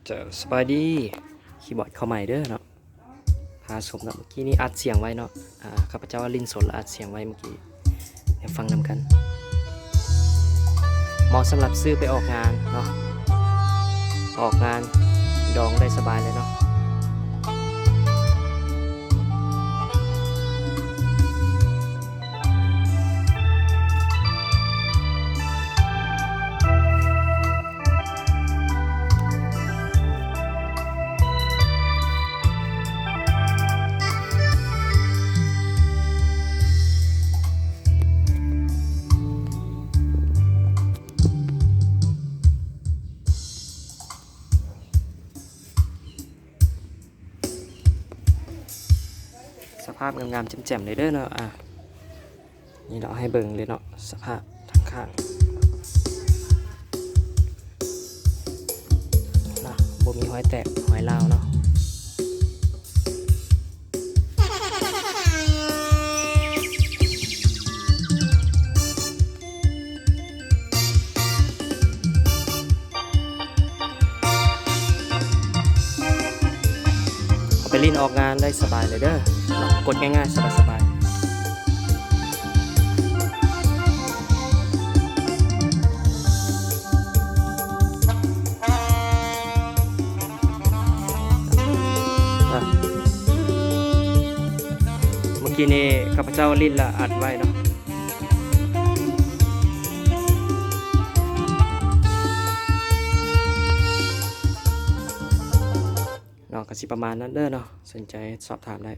ເຈົ້າ ສະບາຍດີ ຄີບອດເຂົ້າໃໝ່ເດີເນາະ ພາຊົມເນາະ. ເມື່ອກີ້ນີ້ອັດສຽງໄວ້ເນາະ ອາ ຂ້າພະເຈົ້າຫຼິ້ນສົດ ແລະ ອັດສຽງໄວ້ເມື່ອກີ້ ດຽວຟັງນຳກັນ. ເໝາະສຳລັບຊື້ໄປອອກງານເນາະ ອອກງານດອງໄດ້ສະບາຍເລີຍເນາະ. ສະພາບງາມໆ ແຈ່ມໆ ເລີຍເດີເນາະ. ອາ ນີ້ເນາະ ໃຫ້ເບິ່ງເລີຍເນາະ ສະພາບທາງຂ້າງເນາະ ບໍ່ມີຮອຍແຕກຮອຍຮ້າວເນາະ. ເອົາໄປຫຼິ້ນອອກງານໄດ້ສະບາຍເລີຍເດີເນາະ ກົດງ່າຍໆ ສະບາຍໆ. ອາ ເມື່ອກີ້ນີ້ຂ້າພະເຈົ້າຫຼິ້ນລະອັດໄວ້ເນາະ. ເນາະ ກະຊິປະມານນັ້ນເດີເນາະ ສົນໃຈສອບຖາມໄດ້.